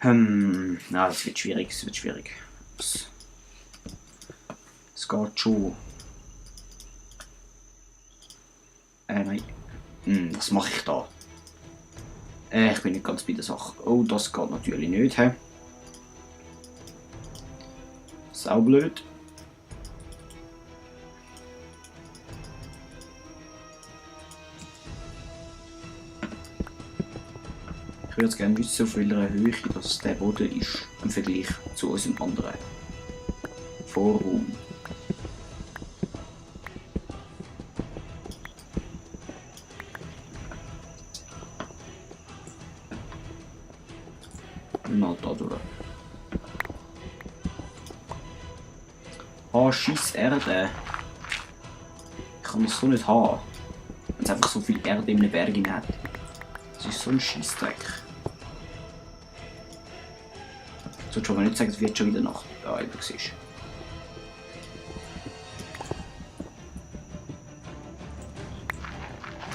Na, es wird schwierig, es wird schwierig. Es geht schon. Nein. Was mache ich da? Ich bin nicht ganz bei der Sache. Oh, das geht natürlich nicht. He? Saublöd. Ich würde gerne wissen, auf welcher Höhe das der Boden ist im Vergleich zu unserem anderen Vorraum. Mal da durch. Ah, scheiß Erde. Ich kann das so nicht haben. Wenn es einfach so viel Erde in einem Berg hat. Das ist so ein Scheissdreck. Ich sollte schon mal nicht sagen, es wird schon wieder Nacht. Ja, eben siehst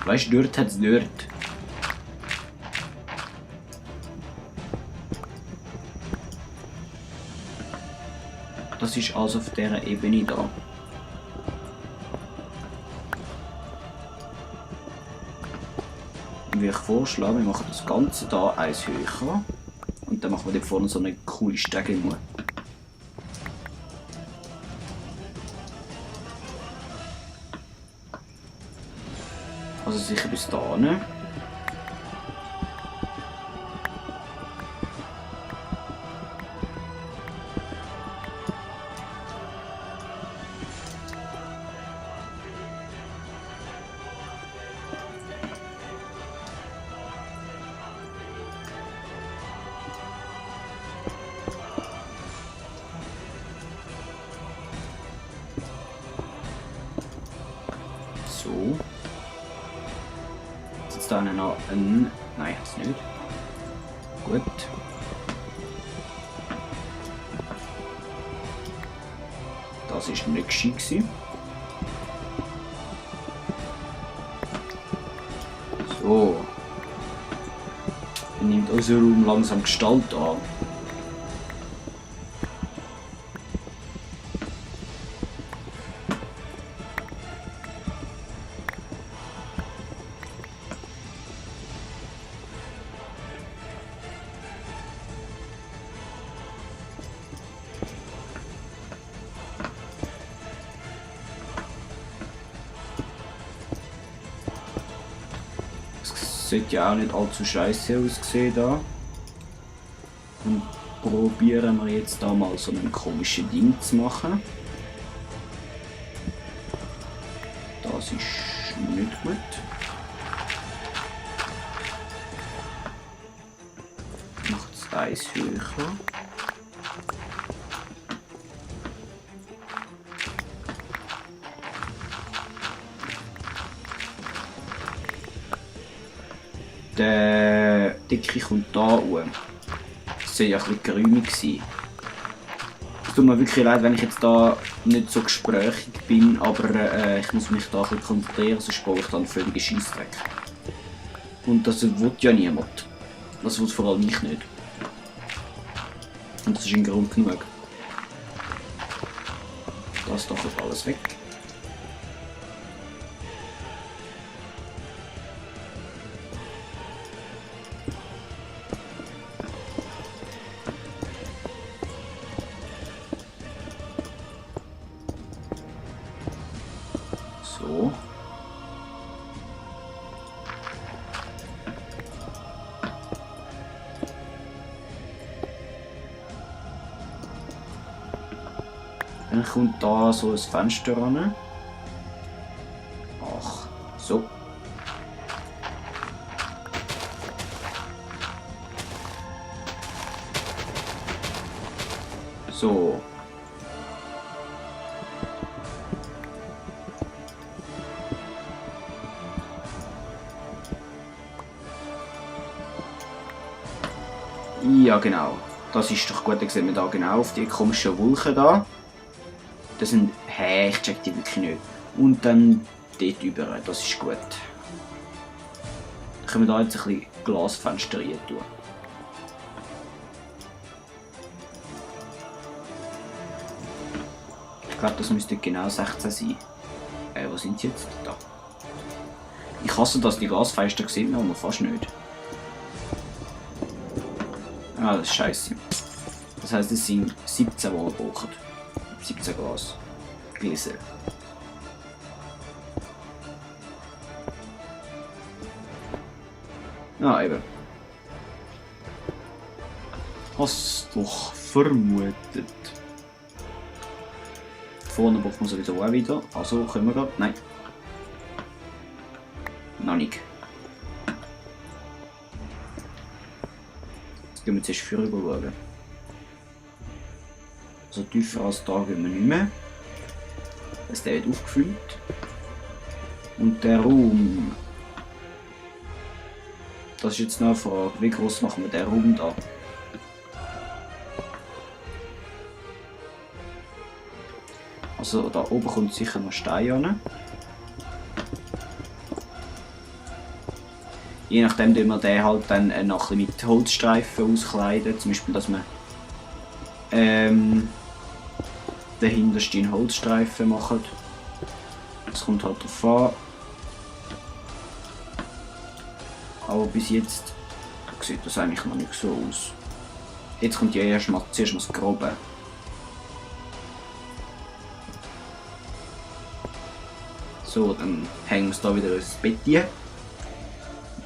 du. Weißt du, dort hat es dort. Das ist also auf dieser Ebene da. Dann würde ich vorschlagen, wir machen das Ganze da eins höher. Und dann machen wir dort vorne so eine coole Stege. Also sicher bis dahin. So. Jetzt da noch ein. Nein, jetzt nicht. Gut. Das war nicht gescheit. So. Dann nimmt unser Raum langsam Gestalt an. Sollte ja auch nicht allzu scheiße aussehen da. Und probieren wir jetzt da mal so ein komisches Ding zu machen. Das ist nicht gut. Macht es eins höher. Der Dicke kommt da hoch. Das soll ja ein bisschen geräumig sein. Es tut mir wirklich leid, wenn ich jetzt da nicht so gesprächig bin, aber ich muss mich da ein bisschen konzentrieren, sonst baue ich dann völlige Scheissdreck. Und das will ja niemand. Das will vor allem ich nicht. Und das ist ein Grund genug. Das doch alles weg. So. Dann kommt da so ein Fenster ran. Ach, so. So. Ja genau, das ist doch gut, da sehen wir da genau auf die komischen Wolken da. Das sind, ich check die wirklich nicht. Und dann dort über, das ist gut. Dann können wir da jetzt ein bisschen Glasfenster rein tun. Ich glaube, das müsste genau 16 sein. Wo sind sie jetzt? Da. Ich hasse das, die Gasfenster sieht man aber fast nicht. Ah, das ist scheiße. Das heisst, es sind 17, die wir brauchen. 17 Gas. Gläser. Ah, eben. Hast doch vermutet. Vorne braucht man sowieso auch wieder. Also können wir gerade. Nein. Noch nicht. Jetzt gehen wir zuerst für schauen. Also tiefer als da gehen wir nicht mehr. Das der wird aufgefüllt. Und der Raum. Das ist jetzt noch eine Frage. Wie groß machen wir den Raum da? Also da oben kommt sicher noch Stein an. Je nachdem, wie wir den halt dann noch ein bisschen mit Holzstreifen auskleiden. Zum Beispiel, dass wir den hintersten Holzstreifen machen. Das kommt halt drauf an. Aber bis jetzt sieht das eigentlich noch nicht so aus. Jetzt kommt ja zuerst mal das Grobe. So, dann hängen wir es hier wieder ins Bett hier.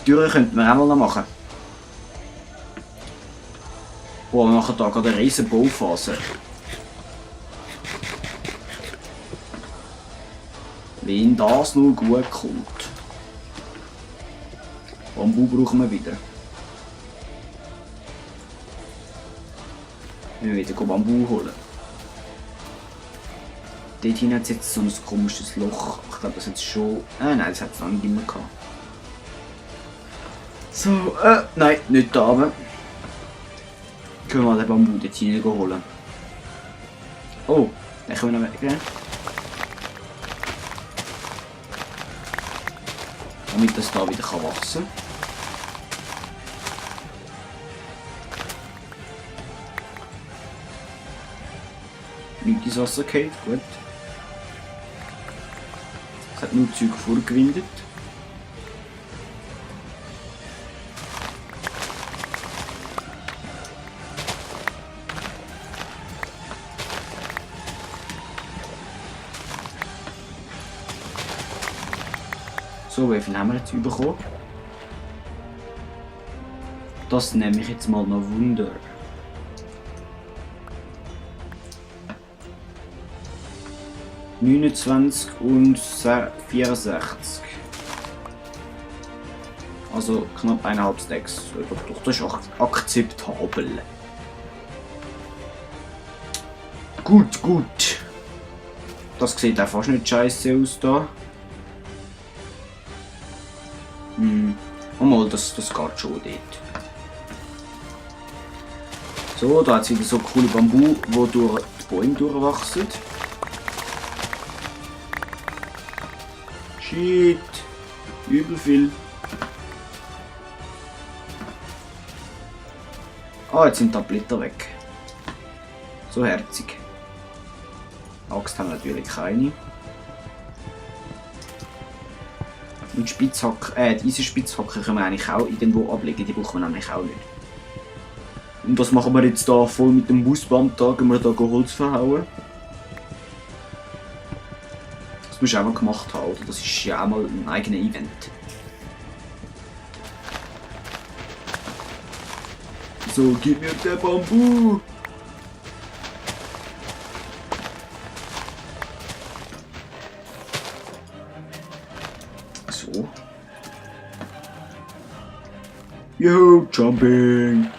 Die Türen könnten wir auch mal noch machen. Boah, wir machen hier gerade eine riesen Bauphase. Wenn das nur gut kommt. Bambu brauchen wir wieder. Wir wieder Bambu holen. Dort hinten hat es jetzt so ein komisches Loch. Ich glaube, das hat es schon. Nein, das hat es noch nicht immer gehabt. So, nein, nicht da oben. Können wir den Bambu dort hinein holen. Oh, den können wir noch wegnehmen. Damit das da wieder wachsen kann. Nicht ins Wasser geht, gut. Es hat nur Zeug vorgewindet. So, wie viel haben wir jetzt bekommen? Das nehme ich jetzt mal noch Wunder. (29 und 64). Also knapp 1,5 Stacks. Doch, das ist akzeptabel. Gut, gut. Das sieht auch fast nicht scheiße aus da. Mal, das geht schon dort. So, da hat es wieder so coole Bambu, die durch die Bäume durchwachsen. Shit, übel viel. Ah, jetzt sind da Blätter weg. So herzig. Axt haben wir natürlich keine. Und die Eisenspitzhacke können wir eigentlich auch irgendwo ablegen, die brauchen wir nämlich auch nicht. Und das machen wir jetzt hier voll mit dem Busband, da gehen wir hier Holz verhauen. Das musst du auch mal gemacht haben, oder? Das ist ja auch mal ein eigenes Event. So, gib mir den Bambu! So. Yo, jumping!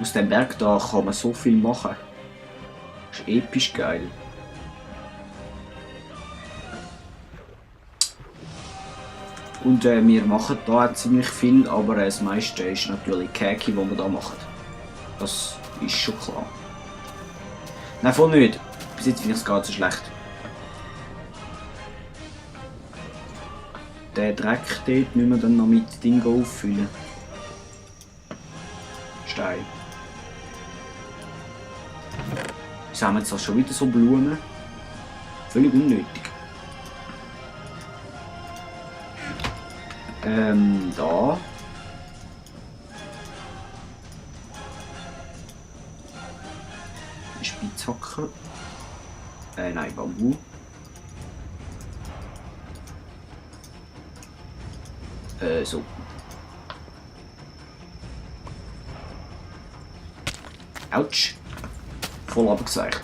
Aus dem Berg da kann man so viel machen. Das ist episch geil. Und wir machen da ziemlich viel, aber das meiste ist natürlich Kaki, was wir da machen. Das ist schon klar. Nein, voll nicht. Bis jetzt finde ich es gar nicht so schlecht. den Dreck dort müssen wir dann noch mit Ding auffüllen. Stein. Jetzt haben wir jetzt auch schon wieder so Blumen. Völlig unnötig. Da. Spitzhacke. Nein, Bambu. So. Autsch. Voll abgeseicht.